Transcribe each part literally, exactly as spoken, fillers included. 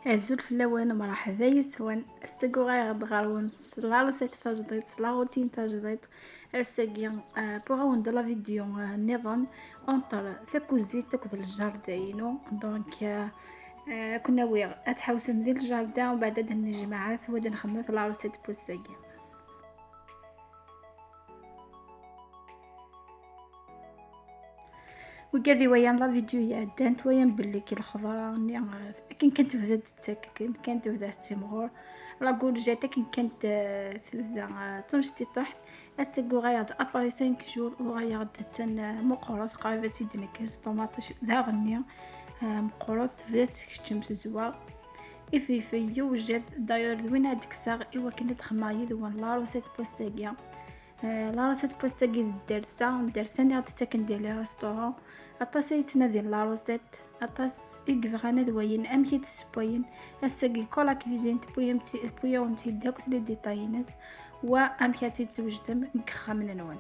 Azul fell-awen, mṛeḥba yes-wen. Ass-agi uɣaleɣ-d ɣer-wen s la recette tajdiṭ, s la routine tajdiṭ. Ass-agi, euh, pour awen-d la vidéo, euh, nniḍen entre takuzit akked le jardin-inu. Donc, euh, euh, ad ken-awiɣ ad tḥewsem di le jardin, umbeɛd ad d-nejmeɛat, u ad nxedmet la recette n wass-agi. Wigad iwalan la vidéo iɛeddan, twalam belli ki lxeḍra-nni, euh, akken kan tebda d-tettak, akken kan tebda tettimɣur. La courgette akken kan t-, tebda, euh, d tamecṭiṭuḥt. Ass-agi uɣaleɣ-d après cinq jours, uɣaleɣ-d attan, euh, meqqret, qrib ad tt-id-nekkes ṭumaṭic daɣenni, euh, meqqret, tebda tettkeččem tezwa. Ifelfel yewjed, d'ailleurs d win ad d-kkseɣ i wakken ad xedmeɣ yid-wen la recette n wass-agi. Eh, la recette n wass-agi d ddersa, ddersa-nni i ɣ-d-ttaken di les restaurants. Aṭas ay yettnadin la recette, aṭas i yebɣan ad walin amek i tt-ssewwayen. Ass-agi Cola Cuisine tewwi-am-tt-, tewwi-awen-tt-id akk s les détails-ines, wa amek ad tt-id-twejdem deg yexxamen-nwen.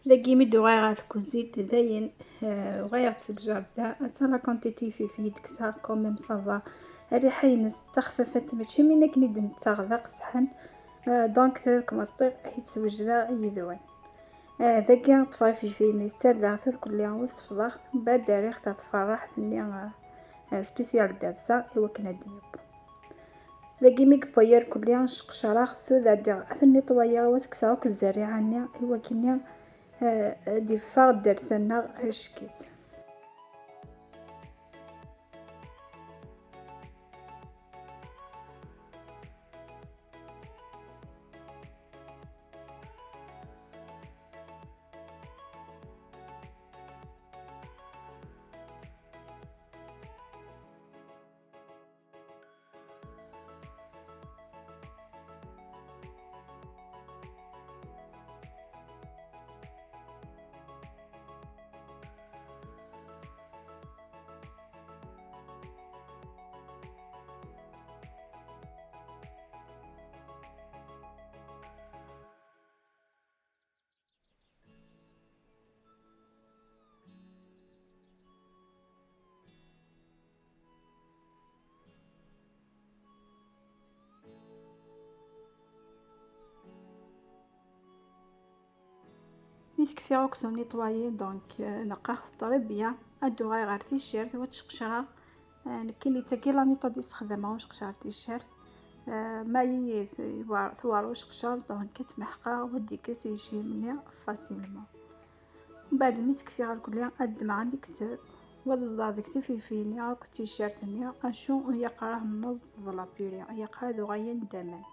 Dagi mi d-uɣaleɣ ɣer tkuzit, dayen, eh, uɣaleɣ-d seg jardin. Ata la quantité n yifelfel i d-kkseɣ, quand même, ça va. Rriḥa-ines d taxfafant, mačči am win akken i d-nettaɣ d aqesḥan. Eh, donc, tura deg Maṣer ay tt-wejdeɣ yid-wen. Eh, dagi ṭṭfeɣ ifelfel-nni, ssardeɣ-t irkelli, u sefḍeɣ-t, mbeɛd rriɣ-t ɣer tferraḥt-nni, eh, eh, spécial ddersa, i wakken ad d-yeww. Dagi mi yewwa irkelli, sqecreɣ-t, tura ad, ad t-netwayiɣ, u ad s-kkseɣ akk zzerriɛa-nni, i wakken, eh, ad d-iffeɣ ddersa-nneɣ ack-it. Mi t-kfiɣ akk s unitwayi, donc, euh, neqqaɣ-t très bien. Ad uɣaleɣ ɣer ticcert wa tceqcreɣ. Ah, nekkini d tagi la méthode i ssexdameɣ, uceqcer ticcert. Ah, ma yi-, twa-, twar uceqcer, donc ad tmeḥqeɣ, wa d-ikkes yecim-nni facilement. Mbeɛd mi tt-kfiɣ irkelli, ad ddmeɣ amiktur, wa ad ẓḍeɣ deg-s ifilfilen-nni akked ticcert-nni, acu ur yaqrah nneẓd d la purée, yaqrah d uɣayen d aman.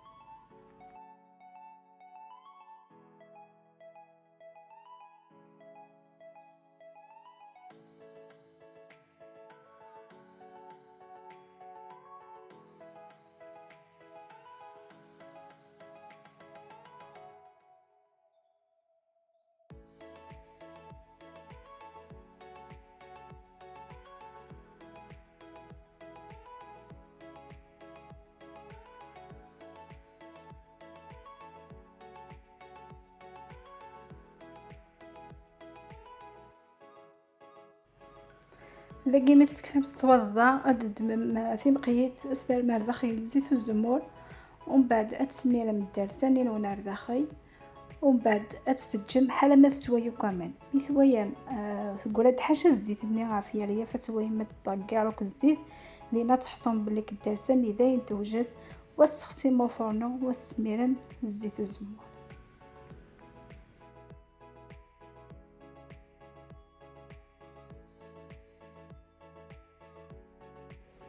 Dagi mi s-tekfam s twaẓda, ad d-ddmem timeqyit, ad s-terrem ar daxel zzit uzemmur, umbeɛd ad tesmirem ddersan-nwen ar daxel, umbeɛd ad tt-teǧǧem ḥala ma teswa yakk aman. Mi twayam, ah, teggra-d ḥaca zzit-nni ɣef yeryaf, ad twayem ma teṭṭaggar akk zzit, dinna ad teḥṣum belli ddersan-nni dayen tewjed, wa tessexsim ufurnu, wa tesmirem zzit uzemmur.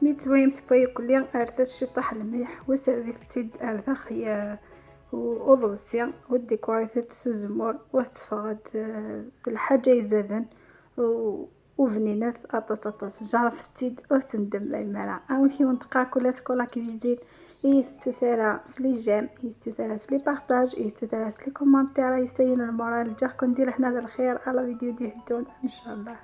Mi teswayem tewwa yakkelli, rret-as ciṭṭaḥ lmelḥ, wa servit-tt-id ar daxel, eh, u-, uḍebsi, u dikurit-t s uzemmur, wa tetteffeɣ-d, eh, d lḥaǧa izaden, u-, u bninat aṭas aṭas. Jarrfet-tt-id, ur tendem la imara. Amek i wen-teqqar kula Scola Cuisine? Ur yi-tettut ara s les j'aime, ur yi-tettut ara s les partages, ur yi-tettut ara s les commentaires, ay isayen lmural, ǧǧiɣ-ken di lehna d lxir, à la vidéo d-iheddun, ncallah.